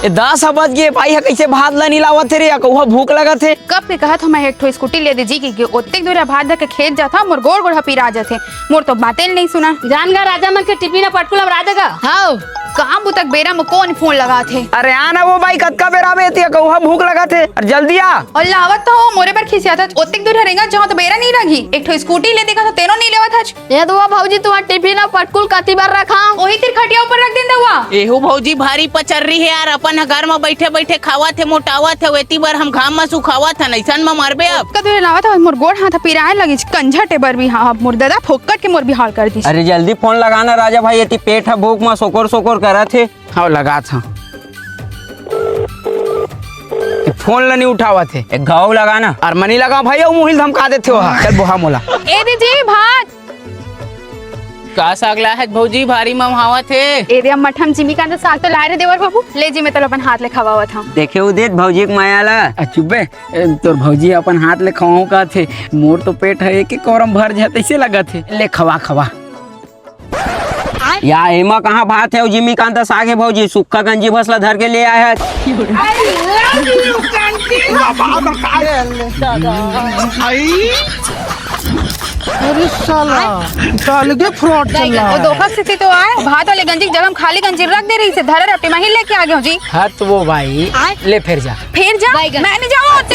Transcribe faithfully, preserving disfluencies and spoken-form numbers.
ए, दस ह बज गे, भाई ह कइसे भात ल नइ लावत हे रे, या कहूँ भूख लगत हे। कब के कहत हँव मैं एक ठो स्कूटी ले दे जी कहिके, ओतेक दूर भात धर के खेत जाथँव, मोर गोड़ गोड़ ह पिरा जाथे, मोर तो बाते ल नइ सुनय। जान गा राजा मन के टिफिन अउ पटकुल अमरा दे गा। हव, काम बुता के बेरा म कोन फोन लगाथे? अरे आ ना वो बाई, कतका बेरा म एती कहूँ भूख लगत हे, अरे जल्दी आ। अल्ला आवत तो हँव, मोरे बर खिसियाथस, ओतेक दूर रेंगत जाहूँ त बेरा नइ लगही, एक ठो स्कूटी ले दे कहत हँव तेनो नइ लेवत हस। ए दउवा भौजी, तुम्हर टिफिन अउ पटकुल कति बर रखँव? ओही तीर खटिया ऊपर रख देन दउवा। एहू भौजी भारी पचर्री हे यार, अपन ह घर म बइठे बइठे खावत हे, मोटावत हे, एती बर हम घाम म सुखावत हन, अइसन म मरबे अब। कदू लावत हव, मोर गोड़ हाथ पिराय लगिस, कंझा टेबर भी हाँ, मोर ददा फोकट के मोर बिहाव कर दिस। अरे जल्दी फोन लगा ना राजा भाई, एती पेट ह भूख म सोकोर सोकोर करत हे। हव, लगात हँव। ए, फोन ल नइ उठावत हे। एक घाव लगा ना। अरे म नइ लगाँव भाई, अउ मुही ल धमका देथे ओहा। चल बोहा मोला। ए दे जी, भात। का साग लाय हस भौजी, भारी ममहावत हे? ए दे, अब मठम जिमीकांत साग तो लाय रे देवर बाबू। ले जी, मैं तोला अपन हाथ ले खवावत हँव। देखे उदित भौजी के मया ला। आ, चुप बे। ए, तोर भौजी अपन हाथ ले खवाहूँ कहत हे। मोर तो पेट ह एके कोरम भर जाय तइसे लगत हे। ले खवा, खवा। या एमा कहाँ भात हे अउ जिमीकांत साग हे भौजी, सुक्खा गंजी भस ला धर के ले आय हस। अरे साला, त अलगे फ्रॉड चल रहा ओ है। धोखा से तो आय, भात वाले गंजी के जगह म खाली गंजी रख दे रहिस हे, धरे रपटी म ही लेके आ गेंव जी। हाँ तो वो भाई, ले फेर जा। फेर जा? मैं नइ जावँव ओती।